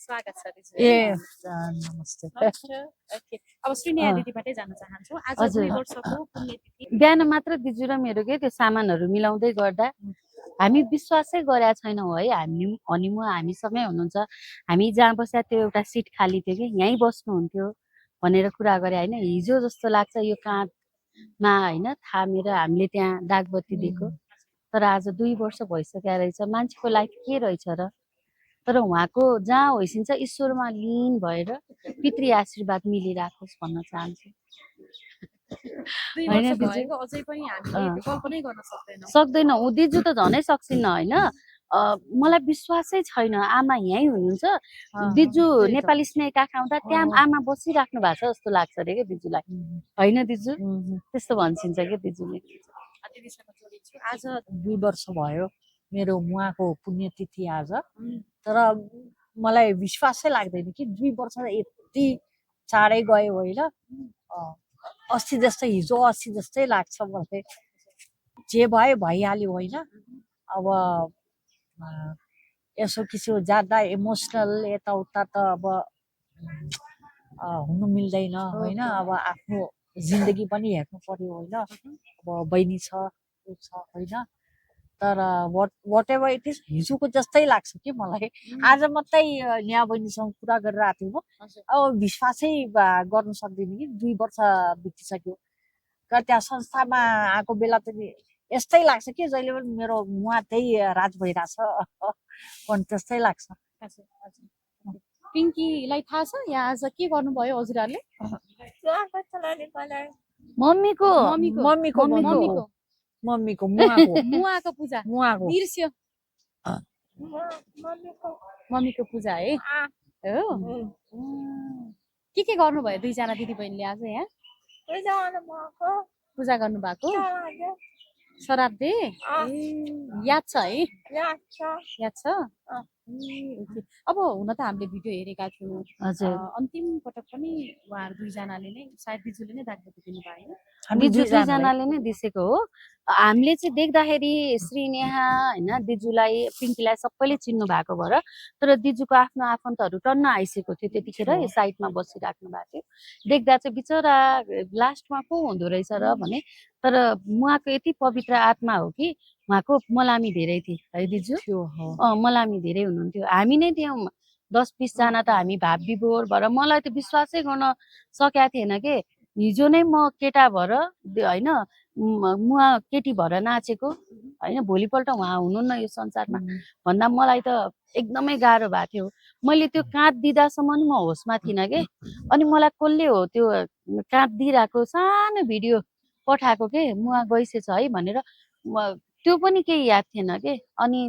स्वागत छ दिदी। ए नमस्ते। ओके, अब श्रीनेहा दिदीबाटै जान चाहन्छु। आज 2 वर्षको पुण्यतिथि। बिहान मात्र दिजु र मेरो के त्यो सामानहरू मिलाउँदै गर्दा हामी विश्वासै गरेका छैनौँ है। हामीसँगै हुनुहुन्छ, हामी जहाँ बस्या त्यो एउटा सिट खाली थियो कि यहीँ बस्नुहुन्थ्यो भनेर कुरा गरे होइन। हिजो जस्तो लाग्छ यो काँधमा होइन थामेर हामीले त्यहाँ दागबत्ती दिएको, तर आज 2 वर्ष भइसकेको रहेछ। मान्छेको लाइफ के रहेछ र? तर उहाँको जहाँ होइसिन्छ ईश्वरमा लीन भएर पितृ आशीर्वाद मिलिराखोस् भन्न चाहन्छु। सक्दैनौँ, ऊ दिजु त झनै सक्दिनँ होइन। मलाई विश्वासै छैन आमा यहीँ हुनुहुन्छ। दिजु नेपाली स्नेक आउँदा त्यहाँ आमा बसिराख्नु भएको छ जस्तो लाग्छ अरे क्या दिजुलाई, होइन दिजु? त्यस्तो भन्छिन्छ क्या दिजुले। आज 2 वर्ष भयो मेरो उहाँको पुण्यतिथि आज, तर मलाई विश्वासै लाग्दैन कि 2 वर्ष यति चाँडै गयो होइन। अस्ति जस्तै हिजो अस्ति जस्तै लाग्छ मलाई। जे भयो भइहाल्यो होइन। अब यसो किसिम ज्यादा इमोसनल यताउता त अब हुनु मिल्दैन होइन। अब आफ्नो जिन्दगी पनि हेर्नु पर्यो होइन। अब बहिनी छ होइन, तर वाट एभर इट इज हिजोको जस्तै लाग्छ कि मलाई। आज मात्रै नेहा बहिनीसँग कुरा गरेर आएको थियो। अब विश्वासै गर्नु सक्दिनँ कि 2 वर्ष बितिसक्यो। त्यहाँ संस्थामा आएको बेला त यस्तै लाग्छ कि जहिले पनि मेरो उहाँ त्यही राज भइरहेछ पनि त्यस्तै लाग्छ। पिङ्कीलाई थाहा छ यहाँ आज के गर्नुभयो हजुरहरूले? मम्मीको मुवाको पूजा, बिर्स्यो। मम्मीको पूजा है हो। के गर्नुभयो दुईजना दिदी बहिनीले आज यहाँ? पूजा गर्नु भएको श्राद्धे याद छ है? याद छ। अब हुन त हामीले भिडियो हेरेका थियौँ, अन्तिम पटक पनि उहाँहरू दुईजनाले नै सायद दिजुले नै दागबत्ती दिनु भयो। दिजु दुईजनाले नै दिसेको हो। हामीले चाहिँ देख्दाखेरि श्रीनेहा होइन दिजुलाई पिङ्कीलाई सबैले चिन्नु भएको भएर, तर दिजुको आफ्नो आफन्तहरू टन्न आइसकेको थियो त्यतिखेर साइडमा बसिराख्नु भएको थियो। देख्दा चाहिँ बिचरा लास्टमा पो हुँदो रहेछ र भने, तर उहाँको यति पवित्र आत्मा हो कि उहाँको मलामी धेरै थिए है दिजु? मलामी धेरै हुनुहुन्थ्यो। हामी नै थियौँ 10-20 जना त हामी भाव विभोर भएर। मलाई त विश्वासै गर्न सकेको थिएन के हिजो नै म केटा भएर होइन उहाँ केटी भएर नाचेको होइन, भोलिपल्ट उहाँ हुनुहुन्न यो संसारमा भन्दा मलाई त एकदमै गाह्रो भएको थियो। मैले त्यो काँध दिँदासम्म म होसमा थिइनँ के। अनि मलाई कसले हो त्यो काँध दिइरहेको सानो भिडियो पठाएको के मुवा गइसेछ है भनेर, त्यो पनि केही याद थिएन के। अनि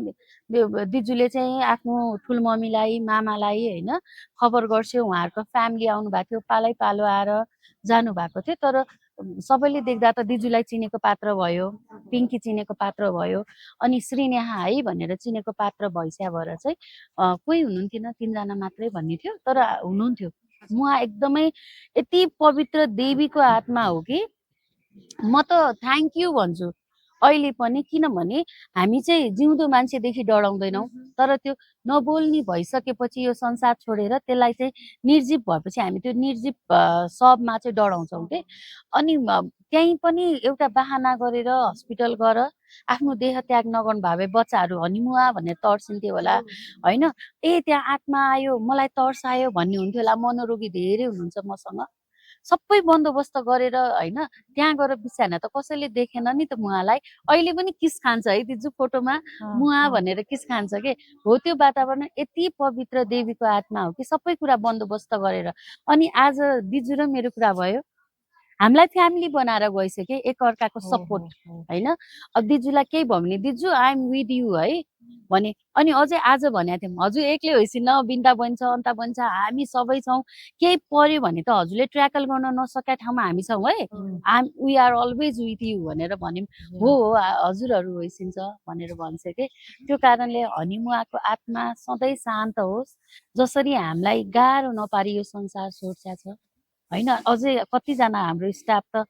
दिजुले चाहिँ आफ्नो ठुलमम्मीलाई मामालाई होइन खबर गर्छ्यो। उहाँहरूको फ्यामिली आउनु भएको थियो, पालै पालो आएर जानुभएको थियो। तर सबैले देख्दा त दिजुलाई चिनेको पात्र भयो, पिङ्की चिनेको पात्र भयो, अनि श्रीनेहा है भनेर चिनेको पात्र भइस्या भएर चाहिँ कोही हुनुहुन्थेन, 3 जना मात्रै भन्ने थियो, तर हुनुहुन्थ्यो। उहाँ एकदमै यति पवित्र देवीको आत्मा हो कि म त थ्याङ्क यू भन्छु अहिले पनि। किनभने हामी चाहिँ जिउँदो मान्छेदेखि डराउँदैनौँ, तर त्यो नबोल्ने भइसकेपछि यो संसार छोडेर त्यसलाई चाहिँ निर्जीव भएपछि हामी त्यो निर्जीव सबमा चाहिँ डराउँछौँ कि। अनि त्यहीँ पनि एउटा बाहना गरेर हस्पिटल गएर आफ्नो देह त्याग नगर्नु भए बच्चाहरू हनिमुवा भनेर तर्सिन्थ्यो होला होइन। त्यहाँ आत्मा आयो मलाई तर्सायो भन्ने हुन्थ्यो होला। मनोरोगी धेरै हुनुहुन्छ मसँग, सबै बन्दोबस्त गरेर होइन त्यहाँ गएर बिसाएन त कसैले देखेन नि त मुहालाई। अहिले पनि किस खान्छ है दिजु फोटोमा मुहा भनेर किस खान्छ के हो। त्यो वातावरण यति पवित्र देवीको आत्मा हो कि सबै कुरा बन्दोबस्त गरेर। अनि आज दिजु र मेरो कुरा भयो, हामीलाई फ्यामिली बनाएर गइसक्यो एकअर्काको सपोर्ट होइन। अब दिजुलाई केही भयो भने दिजु आई एम विथ यु है भने। अनि अझै आज भनेको थियौँ हजुर एक्लै होइसिन, बिन्दा बन्छ अन्ता बन्छ हामी सबै छौँ, केही पर्यो भने त हजुरले ट्र्याकल गर्न नसकेका ठाउँमा हामी छौँ है, we are always with you भनेर भन्यौँ। हो हजुरहरू होइसिन्छ भनेर भन्छ कि। त्यो कारणले हनिमुवाको आत्मा सधैँ शान्त होस्, जसरी हामीलाई गाह्रो नपारी यो संसार छोड्छा छ होइन। अझै कतिजना हाम्रो स्टाफ त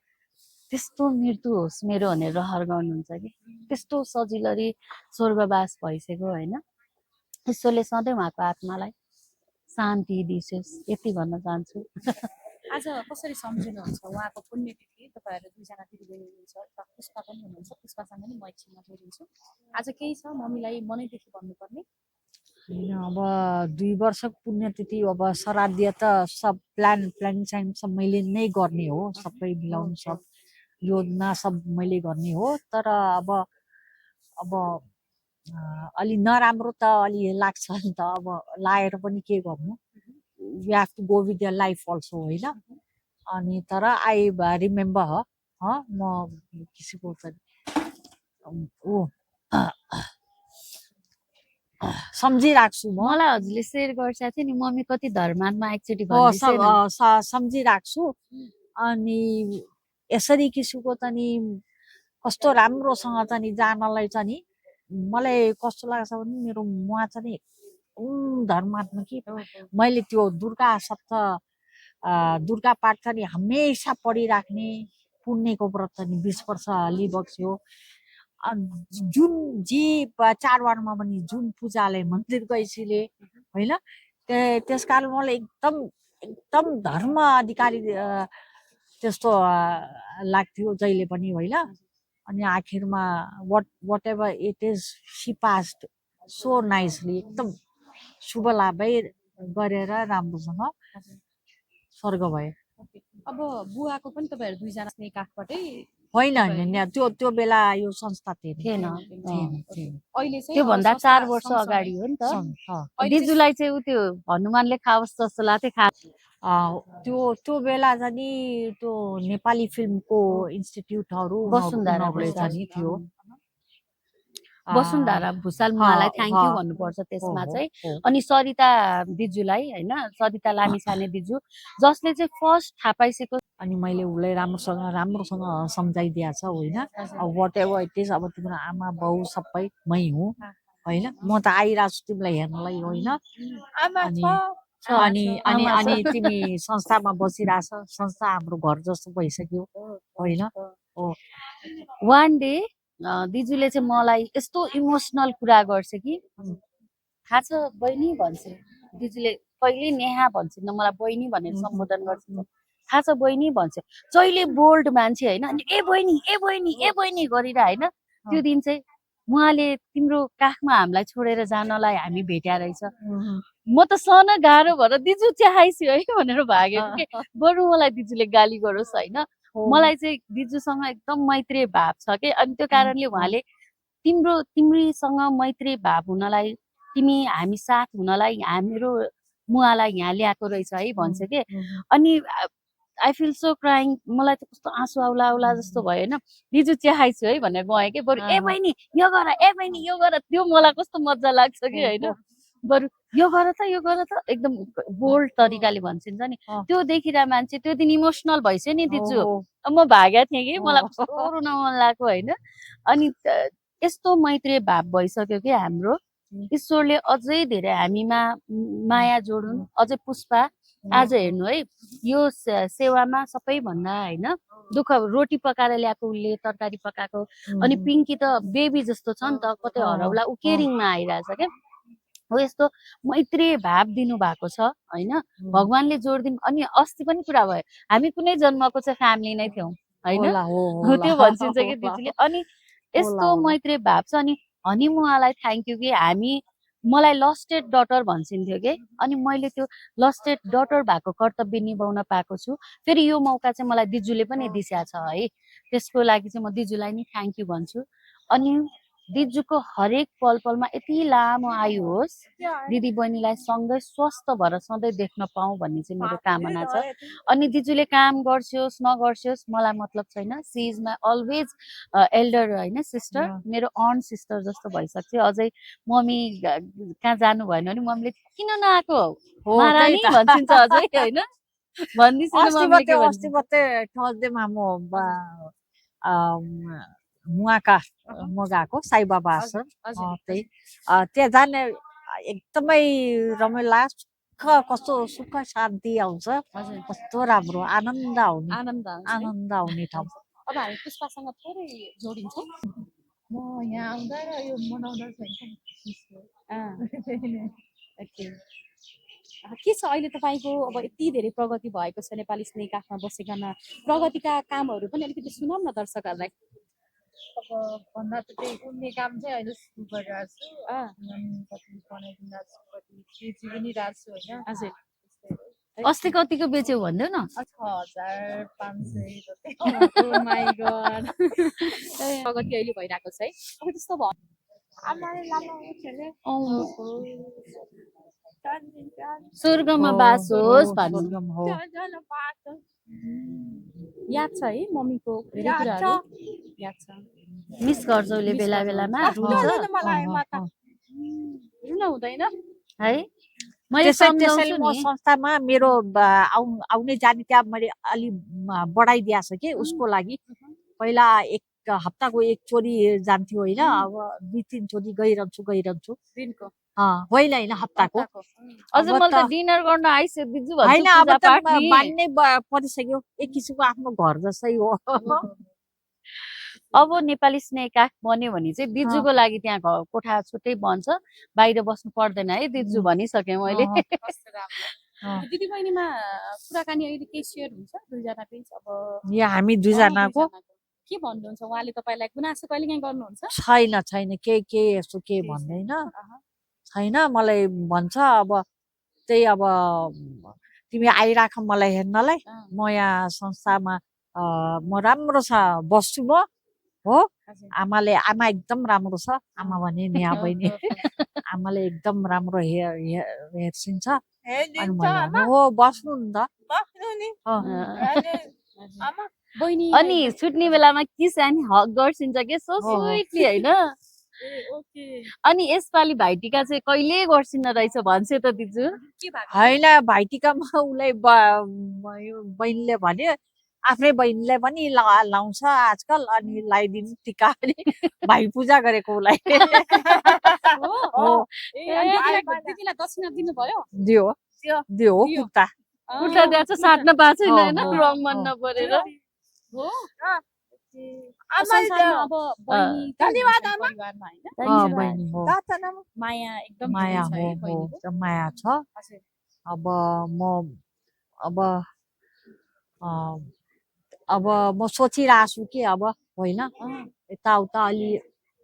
त्यस्तो मृत्यु होस् मेरो भनेर रहर गर्नुहुन्छ कि, त्यस्तो सजिलरी स्वर्गवास भइसक्यो होइन। ईश्वरले सधैँ उहाँको आत्मालाई शान्ति दिसोस् यति भन्न चाहन्छु। आज कसरी सम्झिनुहुन्छ उहाँको पुण्यतिथि? तपाईँहरू दुईजना दिदीबहिनी हुनुहुन्छ, पुष्पा पनि हुनुहुन्छ, पुष्पासँग नि म एकछिनमा जोडिन्छु। आज केही छ मम्मीलाई मनैदेखि भन्नुपर्ने? अब 2 वर्षको पुण्यतिथि, अब श्राद्ध त सब प्लानिङ सब मैले नै गर्ने हो, सबै मिलाउनु, सब योजना सब मैले गर्ने हो। तर अब अलि नराम्रो त अलि लाग्छ नि त, अब लाएर पनि के गर्नु, we have to go with the life also होइन। अनि तर आई रिमेम्बर म किसी को सम्झिराख्छु म। मलाई हजुरले सेयर गरिसकेको थियो नि मम्मी कति धर्मात्मा एकचोटि भनिदिनुहोस् न। सम्झिराख्छु। अनि यसरी किसिमको त नि कस्तो राम्रोसँग त नि जानलाई चाहिँ नि मलाई कस्तो लाग्छ भने मेरो मुवा चाहिँ नि एकदम धर्मात्मा कि मैले त्यो दुर्गा पाठ चाहिँ नि हमेसा पढिराख्ने। पुण्यको व्रत चाहिँ नि 20 वर्ष लिइबक्स्यो। जुन जी चाडबाडमा पनि जुन पूजाले मन्दिर गइसिले होइन, त्यस कारण मलाई एकदम धर्म अधिकारी त्यस्तो लाग्थ्यो जहिले पनि होइन। अनि आखिरमा whatever it is see past so nicely, एकदम शुभ लाभै गरेर राम्रोसँग स्वर्ग भयो। अब बुवाको पनि तपाईँहरू दुईजना स्नेह काठबाटै होइन, त्यो बेला यो संस्था थिएन। अहिले चाहिँ त्योभन्दा 4 वर्ष अगाडि हो नि त। दिजुलाई चाहिँ उ त्यो हनुमानले खाओस् जस्तो लाग्थ्यो। त्यो बेला चाहिँ त्यो नेपाली फिल्मको इन्स्टिट्युटहरू वसुन्धरा थियो। वसुन्धरा भुसाल मुवालाई थ्याङ्क यू भन्नुपर्छ त्यसमा चाहिँ। अनि सरिता दिजुलाई होइन, सरिता लामिछाने दिजु जसले चाहिँ फर्स्ट थाहा पाइसकेको। अनि मैले उसलाई राम्रोसँग सम्झाइदिएको छ होइन। अब वाट एभर इट इज, अब तिम्रो आमा बाउ सबै मै हुँ होइन, म त आइरहेको छु तिमीलाई हेर्नलाई होइन। अनि तिमी संस्थामा बसिरहेछ, संस्था हाम्रो घर जस्तो भइसक्यो होइन। वान डे दिजुले चाहिँ मलाई यस्तो इमोसनल कुरा गर्छ कि थाहा छ बहिनी भन्छ। दिजुले कहिले नेहा भन्छन् मलाई बहिनी भनेर सम्बोधन गर्छ। थाहा छ बहिनी भन्छ, जहिले बोल्ड मान्छे होइन। अनि ए बहिनी ए बहिनी ए बहिनी गरेर होइन। त्यो दिन चाहिँ उहाँले तिम्रो काखमा हामीलाई छोडेर जानलाई हामी भेट्या रहेछ। म त सन गाह्रो भएर दिजु चाहाइछु है भनेर भागेको कि बरु मलाई दिजुले गाली गरोस् होइन। मलाई चाहिँ दिजुसँग एकदम मैत्री भाव छ कि। अनि त्यो कारणले उहाँले तिम्रीसँग मैत्री भाव हुनलाई, तिमी हामी साथ हुनलाई हाम्रो मुवालाई यहाँ ल्याएको रहेछ है भन्छ कि। अनि आई फिल सो क्राइङ। मलाई त कस्तो आँसु आउला जस्तो भयो होइन। दिजु चाहाइछु है भनेर गएँ कि बरु ए बहिनी यो गर, ए बहिनी यो गर। त्यो मलाई कस्तो मजा लाग्छ कि होइन। बरु यो गर त एकदम बोल्ड तरिकाले भन्छन् नि। त्यो देखिरहेको मान्छे त्यो दिन इमोसनल भइसक्यो नि दिजु। म भागेको थिएँ कि मलाई कस्तो रुन मन लाग्यो होइन। अनि यस्तो मैत्री भाव भइसक्यो कि हाम्रो ईश्वरले अझै धेरै हामीमा माया जोडुन्। अझै पुष्पा आज हेर्नु है, यो सेवामा सबैभन्दा होइन दुःख रोटी पकाएर ल्याएको उसले, तरकारी पकाएको। अनि पिङ्की त बेबी जस्तो छ नि त, कतै हराउला ऊ केयरिङमा आइरहेछ क्या। हो यस्तो मैत्री भाव दिनु भएको छ होइन। भगवानले जोड दिनु। अनि अस्ति पनि कुरा भयो, हामी कुनै जन्मको चाहिँ फ्यामिली नै थियौँ होइन, त्यो भन्छिन्छ कि दिदीले। अनि यस्तो मैत्री भाव छ। अनि हनीमुवालाई थ्याङ्क यू कि मलाई लस्टेड डटर भन्छिन्थ्यो कि। अनि मैले त्यो लस्टेड डटर भएको कर्तव्य निभाउन पाएको छु। फेरि यो मौका चाहिँ मलाई दिजुले पनि दिस्या छ है। त्यसको लागि चाहिँ म दिजुलाई नि थ्याङ्क यू भन्छु। अनि दिजुको हरेक पलमा यति लामो आयु होस्, दिदी बहिनीलाई सँगै स्वस्थ भएर सधैँ देख्न पाऊँ भन्ने चाहिँ मेरो कामना छ। अनि दिजुले काम गर्छोस् नगर्छोस् मलाई मतलब छैन। She is my always elder होइन, सिस्टर, मेरो अन सिस्टर जस्तो भइसक्यो। अझै मम्मी कहाँ जानु भएन भने मम्मीले किन नआएको महारानी भन्छिन्छ अझै होइन। अस्ति मात्रै थर्सडेमा मुवाका म गएको साईबाबा आश्रम। त्यहाँ जाने एकदमै रमाइलो लाग्छ। कस्तो सुख शान्ति आउँछ, कस्तो राम्रो आनन्द आउने ठाउँ। अब हामी पुष्पासँग थोरै जोडिन्छौँ। म यहाँ आउँदा र यो मनाउँदा के छ अहिले तपाईँको अब यति धेरै प्रगति भएको छ नेपाली स्नेक आफमा बसेकन प्रगतिका कामहरू पनि अलिकति सुनाउँ न दर्शकहरूलाई। अब भन्दा त त्यही उड्ने काम चाहिँ अहिले सुरु गरिरहेको छु कति बनाइदिरहेको छु कति बेची पनि रहेको छु होइन हजुर अस्ति कतिको बेच्यौ भन्देऊ न। 6500 जति माई गड प्रगति अहिले भइरहेको छ है। अब त्यस्तो भयो आमाले लामा उठेले स्वर्गमा बास होस् भन्नु। स्वर्गम हो। याद छ है मम्मीको धेरै कुराहरू याद छ। मिस गर्छौले बेला बेलामा रुन्छ रुन हुँदैन है। मैले त्यसैले सम्झाउँछु म नि। संस्थामा मेरो आउने जाने त्यहाँ मैले अलि बढाइदिएको छ कि उसको लागि। पहिला एक हप्ताको एकचोटि जान्थ्यो होइन, अब 2-3 चोटि गइरहन्छु दिनको होइन होइन हप्ताको। अझ मैले त डिनर गर्न आइसक्यो दिजु भन्छु होइन अब पूजा त पाठ नि। बान्नै परिसक्यो, एक किसिमको आफ्नो घर जस्तै हो। अब नेपाली स्नेक आँख बन्यो भने चाहिँ दिजुको लागि त्यहाँ कोठा छुट्टै बन्छ, बाहिर बस्नु पर्दैन है दिजु भनिसकेँ मैले। दिदी बहिनीमा कुराकानी अहिले के सेयर हुन्छ दुईजना बिच? अब यहाँ हामी दुईजनाको के भन्नुहुन्छ उहाँले तपाईँलाई गुनासो कहिले काहीँ गर्नुहुन्छ? छैन के यस्तो के भन्दैन छैन। मलाई भन्छ अब त्यही अब तिमी आइराख मलाई हेर्नलाई, म यहाँ संस्थामा म राम्रो छ बस्छु म हो। आमा एकदम राम्रो छ, आमा भने नेहा बहिनी आमाले एकदम राम्रो हेर्छिन्छ। अनि मैले हो बस्नु नि त बहिनी अनि छुट्ने बेलामा किस अनि हग गर्छिन्छ के सो स्विटली होइन। अनि यसपालि भाइटिका चाहिँ कहिले गर्छिन्न रहेछ भन्छ त दिजु? होइन भाइटिकामा उसलाई बहिनीले भन्यो, आफ्नै बहिनीले पनि लाउँछ आजकल, अनि लगाइदिनु टिका। भाइ पूजा गरेको उसलाई दिदीलाई दक्षिणा दिनुभयो? दियो कुर्ता कुर्ता दिएर चाहिँ साट्न पाएको छैन होइन, रङ मन नपरेर। हो संसारमा अब बहिनी परिवारमा होइन बहिनी हो, माया एकदम माया धेरै छ है हो बहिनीको। एकदम माया छ। अब म सोचिरहेको छु कि अब होइन यताउता अलि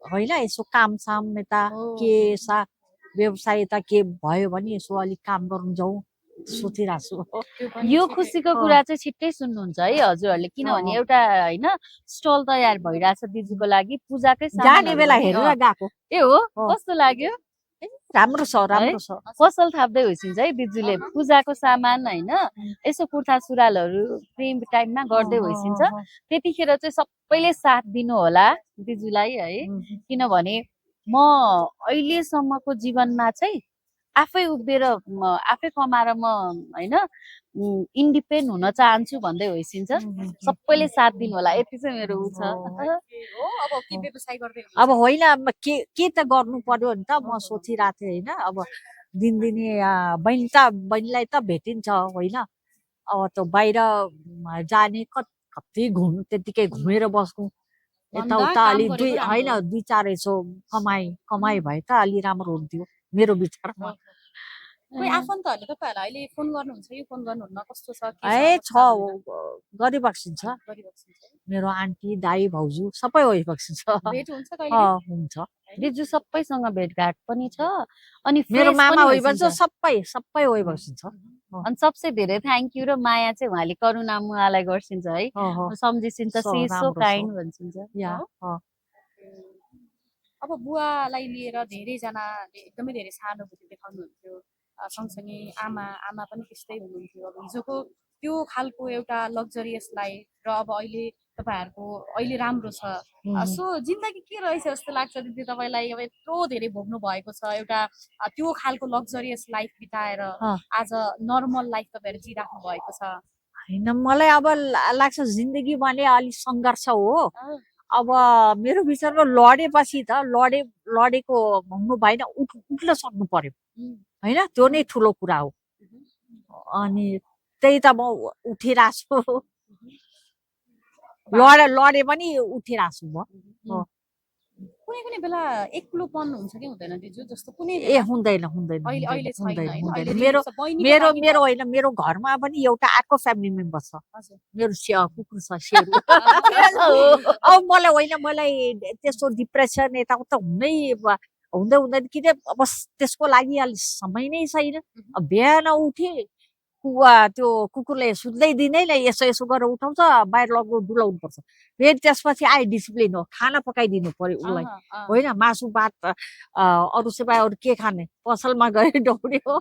होइन यसो काम साम यता के व्यवसाय यता के भयो भने यसो अलिक काम गर्नु जाउँ सोचिरहेको छु। यो खुसीको कुरा चाहिँ छिट्टै सुन्नुहुन्छ है हजुरहरूले, किनभने एउटा होइन स्टल तयार भइरहेछ दिजुको लागि पूजाकै जाने बेला हेरेर गएको। ए हो कस्तो लाग्यो? राम्रो छ पसल थाप्दै होइसिन्छ है दिजुले, पूजाको सामान होइन यसो कुर्ता सुरुवालहरू प्रेम टाइममा गर्दै होइसिन्छ। त्यतिखेर चाहिँ सबैले साथ दिनु होला दिजुलाई है, किनभने म अहिलेसम्मको जीवनमा चाहिँ आफै उभिएर आफै कमाएर म होइन इन्डिपेन्डेन्ट हुन चाहन्छु भन्दै होइसिन्छ। सबैले साथ दिनु होला यति चाहिँ मेरो उ छ। अब होइन के त गर्नु पर्यो नि त म सोचिरहेको थिएँ होइन। अब दिनदिनै बहिनीलाई त भेटिन्छ होइन, अब त बाहिर जाने कति त्यतिकै घुमेर बस्नु, यताउता अलि होइन 2-4 यसो कमाइ भए त अलि राम्रो हुन्थ्यो मेरो विचारमा। कोही आफन्तहरूले तपाईँहरूलाई अहिले फोन गर्नुहुन्छ कि फोन गर्नुहुन्न कस्तो छ? गरिबक्सिन्छ मेरो आन्टी दाई भाउजू सबै होइबक्सिन्छ। भेट हुन्छ कहिले? हुन्छ दिजु सबैसँग भेटघाट पनि छ अनि मेरो मामा होइबक्छ सबै होइबक्सिन्छ। अनि सबसे धेरै थ्याङ्क यू र माया चाहिँ उहाँले करुणा मुवालाई गर्छिन्छ है, सम्झिसिन्छ, सी इज सो काइन्ड भन्छिन्छ। अब बुवालाई लिएर धेरैजना एकदमै धेरै सहानुभूति देखाउनुहुन्थ्यो, सँगसँगै आमा पनि त्यस्तै हुनुहुन्थ्यो। अब हिजोको त्यो खालको एउटा लग्जरियस लाइफ र अब अहिले तपाईँहरूको अहिले राम्रो छ। सो जिन्दगी के रहेछ जस्तो लाग्छ दिदी तपाईँलाई? अब यत्रो धेरै भोग्नु भएको छ, एउटा त्यो खालको लग्जरियस लाइफ बिताएर आज नर्मल लाइफ तपाईँहरू जिराख्नु भएको छ। होइन मलाई अब लाग्छ जिन्दगी भने अलिक सङ्घर्ष हो। अब मेरो विचारमा लडेपछि त लडेको हुनु भएन, उठ्न सक्नु पर्यो होइन, त्यो नै ठुलो कुरा हो। अनि त्यही त म उठिरहेको छु, लडे पनि उठिरहेको छु म। कुनै बेला एक्लोपन हुन्छ कि हुँदैन दिजु जस्तो कुनै ए हुँदैन हुँदैन अहिले हुँदैन, छैन हुँदैन, होइन हुँदैन। अहिले मेरो बहिनीको मेरो लागि मेरो होइन मेरो घरमा पनि एउटा अर्को फ्यामिली मेम्बर छ हजुर मेरो कुकुर छ सेरु अब मलाई त्यस्तो डिप्रेसन यताउता हुँदै हुँदैन किन अब त्यसको लागि अलि समय नै छैन अब बिहान उठे त्यो कुकुरले सुत्दै दिँदैन यसो यसो गरेर उठाउँछ बाहिर लगेर डुलाउनु पर्छ फेरि त्यसपछि आए डिसिप्लिन हो खाना पकाइदिनु पर्यो उसलाई होइन मासु भात अरू सेवा अरू के खाने पसलमा गएर दौड्यो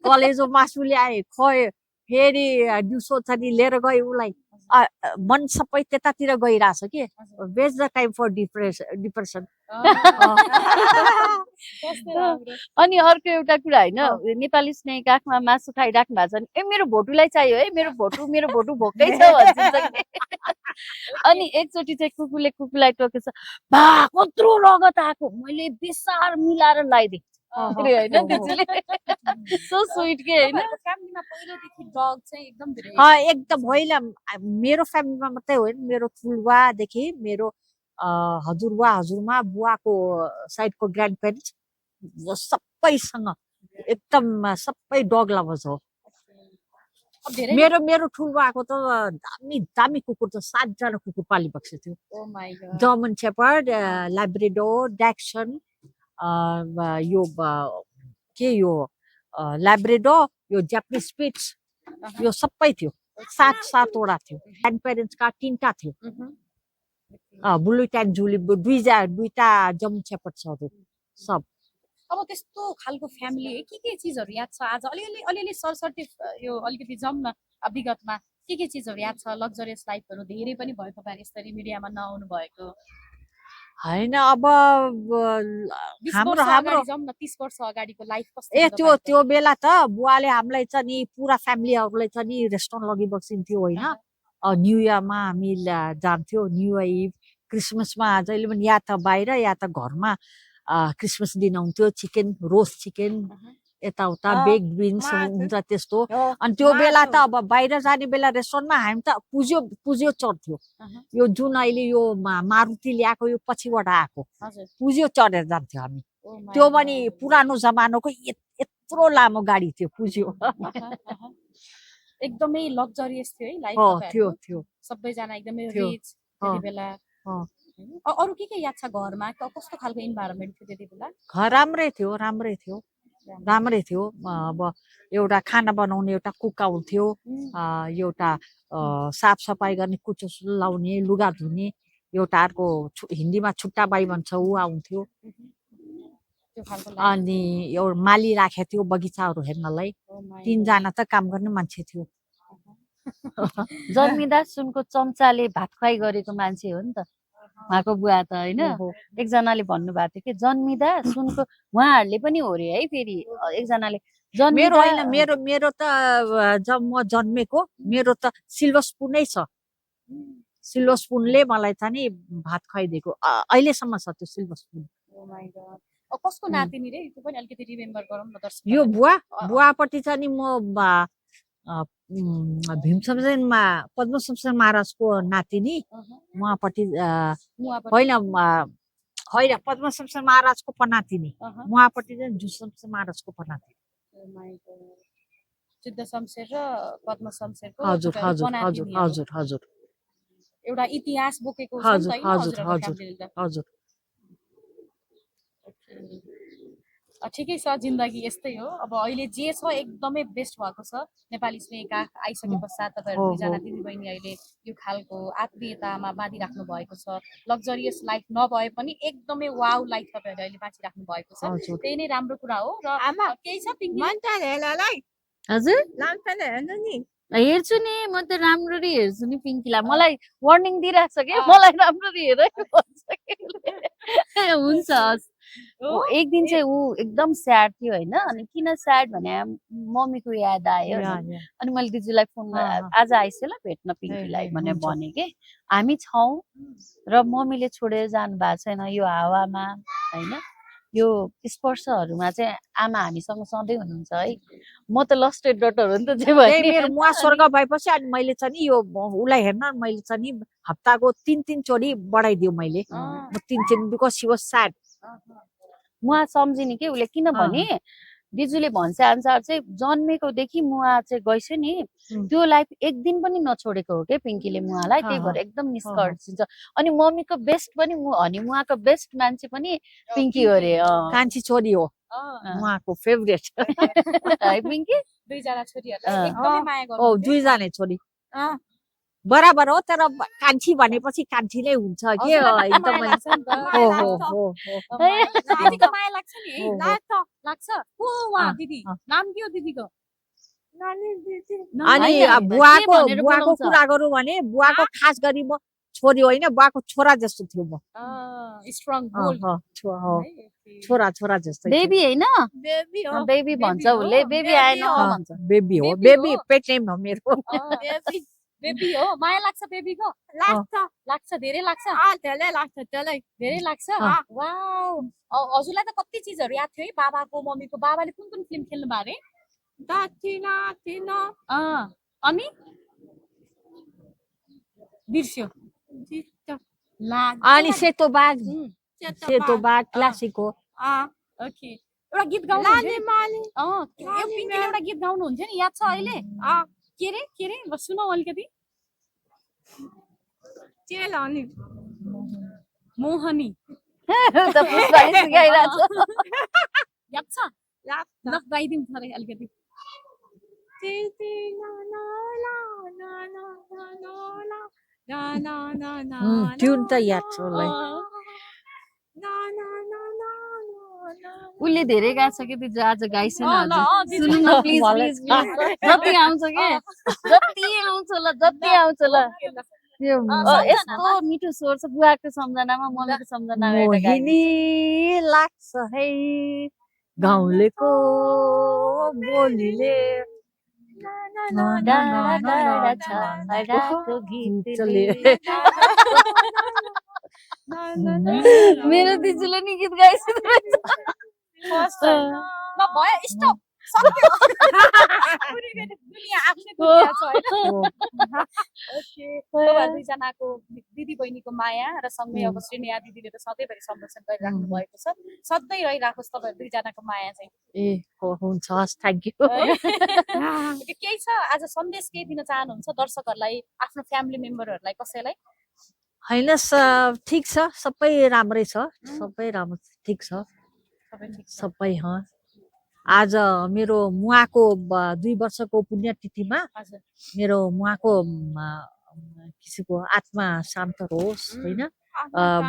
कलेजो मासु ल्याए खुवायो फेरि दिउँसो छ नि लिएर गयो उसलाई मन सबै त्यतातिर गइरहेछ कि waste the time for depression अनि अर्को एउटा कुरा होइन नेपाली स्नेही काखमा मासु खाइराख्नु भएको छ भने ए मेरो भोटुलाई चाहियो है मेरो भोटु भोकै छ भन्छ कि। अनि एकचोटि चाहिँ कुकुरलाई टोकेछ भा कत्रो रगत आएको मैले बेसार मिलाएर लगाइदिएँ होइन दिदीले सो स्विट के होइन फ्यामिलीमा पहिलेदेखि डग चाहिँ एकदम धेरै एकदम होइन मेरो फ्यामिलीमा मात्रै होइन मेरो ठुलबादेखि मेरो हजुरमा बुवाको साइडको ग्रान्ड पेरेन्ट्स सबैसँग एकदम सबै डग लभर्स हो मेरो ठुलबाको त दामी दामी कुकुर त 7 जना कुकुर पालिबक्सेको थियो जर्मन शेपर्ड ल्याब्रेडोर ड्याक्सन यो यो ल्याब्रेडोर यो जापानिज स्पिट्स यो सबै थियो 7-7वटा थियो ग्रान्ड पेरेन्ट्सका 3टा थियो ब्लू ट्यान जुली दुईटा जर्मन शेपर्ड छ सब अब त्यस्तो खालको फ्यामिली है के चिजहरू याद छ आज अलिअलि सरसर्ती यो अलिकति जाउँ न विगतमा के चिजहरू याद छ लग्जरियस लाइफहरू धेरै पनि भयो तपाईहरु यसरी मिडियामा नआउनु भएको हैन अब हाम्रो जाउँ न 30 वर्ष अगाडिको लाइफ कस्तो त्यो बेला त बुवाले हामीलाई चाहिँ नि पुरा फ्यामिलीहरुलाई चाहिँ नि रेस्टुरेन्ट लगिबक्सिन्थ्यो हैन न्यू इयरमा हामी जान्थ्यो न्यू इयर क्रिसमसमा जहिले पनि या त बाहिर या त घरमा क्रिसमस दिन आउँथ्यो चिकन रोस्ट चिकन यताउता बेक बिन्स हुन्छ त्यस्तो अनि त्यो बेला त अब बाहिर जाने बेला रेस्टुरेन्टमा हामी त पुज्यो चढ्थ्यो यो जुन अहिले यो मारुति ल्याएको यो पछिबाट आएको पुज्यो चढेर जान्थ्यो हामी त्यो पनि पुरानो जमानाको यत्रो लामो गाडी थियो पुज्यो एकदमै लग्जरियस थियो है लाइफ थियो सबैजना एकदमै रिच त्यति बेला अरु के याद छ घरमा कस्तो खालको इन्भाइरोमेन्ट थियो त्यति बेला घर राम्रै थियो अब एउटा खाना बनाउने एउटा कुक आउँथ्यो एउटा साफ सफाई गर्ने कुचो लाउने लुगा धुने एउटा अर्को हिन्दीमा छुट्टा बाई भन्छ ऊ आउँथ्यो अनि एउटा माली राखेको थियो बगैँचाहरू हेर्नलाई 3 जना त काम गर्ने मान्छे थियो जन्मिदा सुनको चम्चाले भात खुवाई गरेको मान्छे हो नि त उहाँको बुवा त होइन एकजनाले भन्नुभएको थियो कि जन्मिदा सुनको उहाँहरूले पनि हो रे है फेरि एकजनाले मेरो होइन मेरो त जब म जन्मेको मेरो त सिल्भर स्पुनै छ सिल्भर स्पुनले मलाई चाहिँ नि भात खुवाइदिएको अहिलेसम्म छ त्यो सिल्भर स्पुन कसको नातिनी रे त्यो पनि अलिकति रिमेम्बर गरौँ न दर्शक यो बुवापट्टि चाहिँ नि म भीमशमशेर महाराजको नातिनी उहाँपट्टि होइन पद्मशमशेर महाराजको पनातिनी उहाँपट्टि चाहिँ जुशमशेर महाराजको पनातिनी सिद्धशमशेर र पद्मशमशेरको हजुर हजुर हजुर हजुर हजुर एउटा इतिहास बोकेको छ नि त हजुर हजुर ठिकै छ जिन्दगी यस्तै हो अब अहिले जे छ एकदमै बेस्ट भएको छ नेपाली स्नेहिका आइसके पश्चात तपाईहरु दुईजना दिदीबहिनी अहिले यो खालको आत्मीयतामा बाँधिराख्नु भएको छ लग्जरियस लाइफ नभए पनि एकदमै वाउ लाइफ तपाईहरुले अहिले बाँचिराख्नु भएको छ त्यही नै राम्रो कुरा हो र केही छ पिङ्की हजुर हेर्छु नि म त राम्ररी हेर्छु नि पिङ्कीलाई मलाई वार्निङ दिइरहेको छ कि मलाई राम्ररी हेर हुन्छ एक दिन चाहिँ ऊ एकदम स्याड थियो होइन अनि किन स्याड भने मम्मीको याद आयो अनि मैले दिदीलाई फोन आज आइस ल भेट्न पिङ्कीलाई भनेर भने कि हामी छौँ र मम्मीले छोडेर जानु भएको छैन यो हावामा होइन यो स्पर्शहरूमा चाहिँ आमा हामीसँग सधैँ हुनुहुन्छ है। म त लस्टेड डटर हो नि त जे त्यही भयो मेरो मुवा स्वर्ग भएपछि अनि मैले चाहिँ नि यो उसलाई हेर्न मैले चाहिँ नि हप्ताको 3 चोटि बढाइदियो मैले म 3 चोटि बिकज सी वाज स्याड मुवा सम्झिने के उसले किनभने दिजुले भन्छ अनुसार चाहिँ जन्मेकोदेखि मुवा चाहिँ गइसक्यो नि त्यो लाइफ एक दिन पनि नछोडेको हो क्या पिङ्कीले मुवालाई, त्यही भएर एकदम निष्कर्षिन्छ। अनि मम्मीको बेस्ट पनि अनि मुवाको बेस्ट मान्छे पनि पिङ्की हो अरे। कान्छी छोरी हो मुवाको फेभरेट है पिङ्की? दुईजना छोरीहरूलाई एकदमै माया गर्नु। ओ दुईजना छोरी बराबर हो तर कान्छी भनेपछि कान्छी नै हुन्छ के एकदमै हो हो हो दिदीको माया लाग्छ नि है? लाग्छ। को वा दिदी? नाम के हो दिदीको? अनि बुवाको कुरा गरौँ भने बुवाको खास गरी म छोरी होइन बुवाको छोरा जस्तो थियो म स्ट्रङ बोल्ड छोरा छोरा जस्तै बेबी हैन? बेबी हो। बेबी भन्छ उसले, बेबी आएन भन्छ। बेबी हो बेबी पेट नेम हो मेरो बेबी हो। माया लाग्छ बेबीको? लाग्छ धेरै लाग्छ। धेरै लाग्छ। वाउ हजुरलाई त कति चिजहरू याद थियो है बाबाको मम्मीको। बाबाले कुन कुन फिल्म खेल्नु भयो अरे? अनि बिर्स्यो। अनि सेतो बाघ क्लासिक हो। ओके एउटा गीत गाउनु पिङ्कीले एउटा गीत गाउनुहुन्थ्यो नि याद छ अहिले? के रे सुनौ अलिकति। मोहनी त पुष्पाले सिकाइरहेछ। याद छ? ल गाइदिउँ थोरै अलिकति। ट्युन त याद छ उसलाई। उसले धेरै गाछ कि दिजु आज गाइसेन हजुर। सुन्नु न प्लिज प्लिज प्लिज। जति आउँछ के जति आउँछ ल यो यस्तो मिठो स्वर छ बुवाको सम्झनामा मम्मीको सम्झनामा एउटा गाई। मोहिनी लाग्छ है गाउँलेको बोलीले डाँडा छाडाको गीतले। मेरो दिजुले नि गीत गाइसक्नु रहेछ। ल भयो स्टप सक्यो। दुनिया आफ्नै दुनिया छ हैन? ओके तपाईहरु दुईजनाको दिदी बहिनीको माया र सँगै अब श्रीनेहा दिदीले त सधैँभरि संरक्षण गरिराख्नु भएको छ। सधैँ रहिराखोस् तपाईहरु दुईजनाको माया चाहिँ। ए हुन्छ थ्यांक यू। केही छ आज सन्देश केही दिन चाहनुहुन्छ दर्शकहरुलाई, आफ्नो फ्यामिली मेम्बरहरुलाई, कसैलाई? हैन ठीक छ सबै राम्रै छ सबै राम्रो ठीक छ सबै आज मेरो मुवाको 2 वर्षको पुण्यतिथिमा मेरो मुवाको किसिमको आत्मा शान्त होस् होइन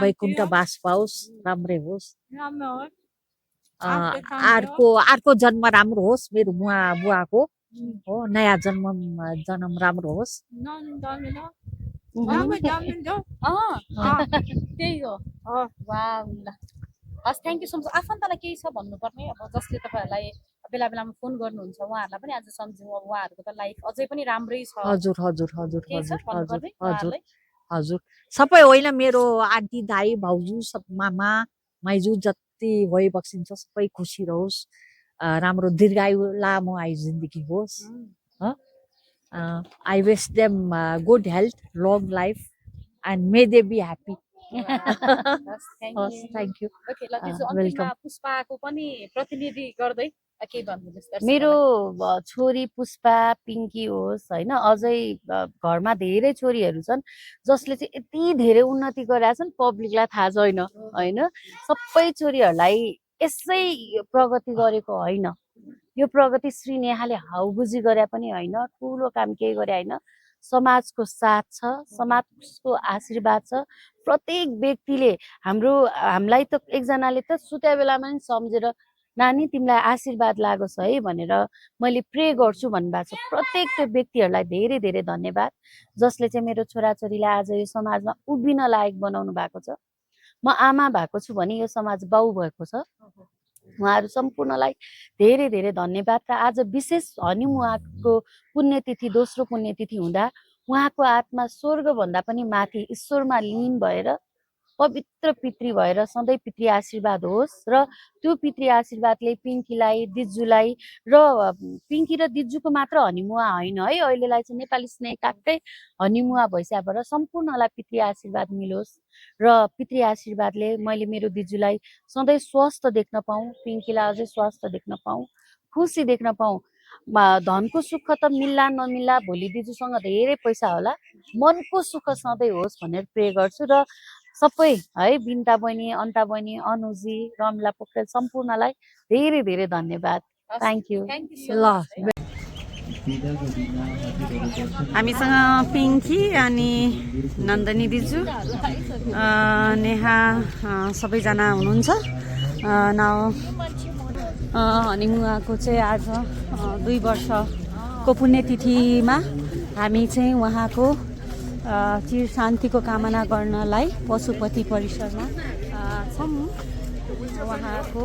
वैकुण्ठ बास पाओस् राम्रै होस् अर्को जन्म राम्रो होस् मेरो बुवाको हो नयाँ जन्म राम्रो होस् त्यही हो। वाउ ल हस् थ्यांक यू सो मच। आफन्तलाई केही छ भन्नुपर्ने अब जसले तपाईहरुलाई बेला बेलामा फोन गर्नुहुन्छ उहाँहरुलाई पनि आज सम्झिउँ। अब उहाँहरुको त लाइफ अझै पनि राम्रै छ। हजुर हजुर हजुर हजुर हजुर हजुर हजुर सबै होइन मेरो आन्टी दाइ भाउजू सब मामा माइजू जति भइ बक्सिन्छ सबै खुसी रहोस् राम्रो दीर्घायु लामो आयु जिन्दगी होस्। I wish them good health, long life, and may they be happy. Thank you. Okay ल त्यसो अन्तिममा पुष्पाको पनि प्रतिनिधि गर्दै के भन्नुहुन्छ? मेरो छोरी पुष्पा पिङ्की होस् होइन अझै घरमा धेरै छोरीहरू छन् जसले चाहिँ यति धेरै उन्नति गरेका छन् पब्लिकलाई थाहा छैन होइन। सबै छोरीहरूलाई यसै प्रगति गरेको होइन। यो प्रगति श्रीनेहाले हाउबुजी गरे पनि होइन ठुलो काम केही गरे होइन। समाजको साथ छ समाजको आशीर्वाद छ। प्रत्येक व्यक्तिले हामीलाई त एकजनाले त सुत्या बेलामा पनि सम्झेर नानी तिमीलाई आशीर्वाद लागोस् है भनेर मैले प्रे गर्छु भन्नुभएको छ। प्रत्येक त्यो व्यक्तिहरूलाई धेरै धेरै धन्यवाद जसले चाहिँ मेरो छोराछोरीलाई आज यो समाजमा उभिन लायक बनाउनु भएको छ। म आमा भएको छु भने यो समाज बाउ भएको छ। उहाँहरू सम्पूर्णलाई धेरै धेरै धन्यवाद। र आज विशेष हनी उहाँको पुण्यतिथि दोस्रो पुण्यतिथि हुँदा उहाँको आत्मा स्वर्गभन्दा पनि माथि ईश्वरमा लीन भएर पवित्र पितृ भएर सधैँ पितृ आशीर्वाद होस् र त्यो पितृ आशीर्वादले पिङ्कीलाई दिजुलाई र पिङ्की र दिजुको मात्र हनिमुवा होइन है, अहिलेलाई चाहिँ नेपाली स्नेकाकै हनिमुवा भइसकेबाट सम्पूर्णलाई पितृ आशीर्वाद मिलोस् र पितृ आशीर्वादले मैले मेरो दिजुलाई सधैँ स्वस्थ देख्न पाऊँ, पिङ्कीलाई अझै स्वस्थ देख्न पाऊँ, खुसी देख्न पाऊँ। धनको सुख त मिल्ला नमिल्ला, भोलि दिजुसँग धेरै पैसा होला, मनको सुख सधैँ होस् भनेर प्रे गर्छु र सबै है बिन्ता बहिनी, अन्ता बहिनी, अनुजी, रमिला पोखरेल सम्पूर्णलाई धेरै धेरै धन्यवाद। Thank you. ल हामीसँग पिङ्की अनि नन्दनी दिजु, नेहा सबैजना हुनुहुन्छ। हनिमुवाको चाहिँ आज 2 वर्षको पुण्यतिथिमा हामी चाहिँ उहाँको चिर शान्तिको कामना गर्नलाई पशुपति परिसरमा छौँ। उहाँको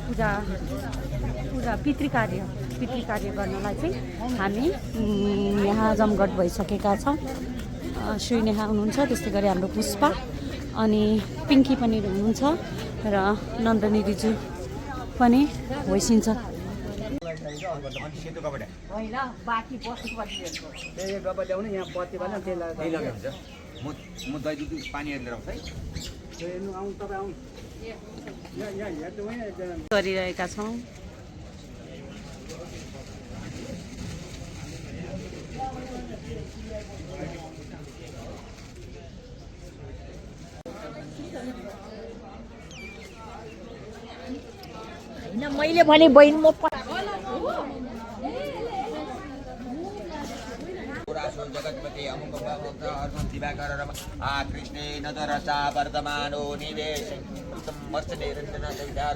पूजा पितृकार्य गर्नलाई चाहिँ हामी यहाँ जमघट भइसकेका छौँ। श्री नेहा हुनुहुन्छ, त्यस्तै गरी हाम्रो पुष्पा अनि पिङ्की पनि हुनुहुन्छ र नन्दनी दिजु पनि होइसिन्छ। गरिरहेका छौँ। मैले भने बहिनी म जगतपति अमुक दिवाकर कृष्णे नदरसा वर्तमानो निवेश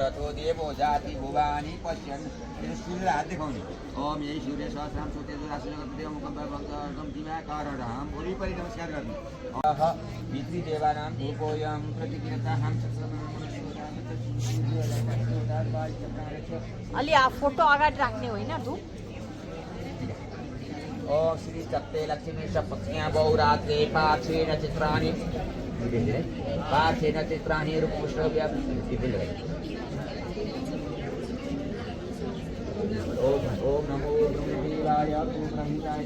रथो देवो जाति भुवानी पश्यन्। सूर्यलाई हात देखाउने ओम यही सूर्य सहस्राम सूर्य अमुकम दिवाकर हम वरिपरि नमस्कार गर्ने। पितृदेवानां धूपोऽयं प्रतिदिनता हम अलि फोटो अगाडि राख्ने होइन धुप। ओम श्री सप्ते लक्ष्मी सपत्न्या बहुरात्रे पार्थेन चित्राणि रूपपुष्पव्याप्ति। ओम नमो ब्रह्मदेवाय ब्रह्महिताय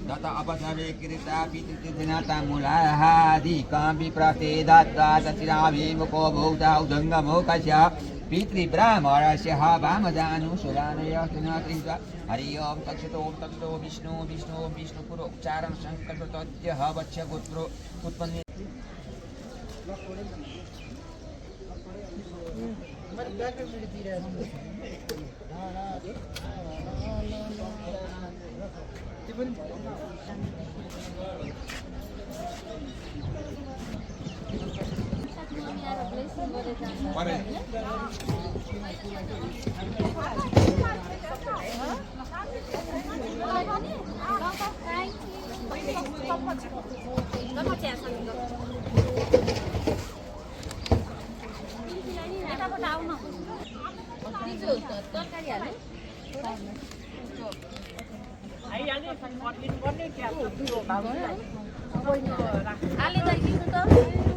दत्त अपसवे कृता पितृदिनाता मूलाहादिकां विप्रते दत्ता तचिराभिमुखो भूता उदङ्गमुखस्य पितृब्राह्मणस्य वामजानु सुरानयस्तिनात्रित्वा हरि ओं तत्सतो विष्णु पुरो उच्चारण संकल्प तद्य वच्य गोत्रो उत्पन्न।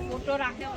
फोटो राख्यो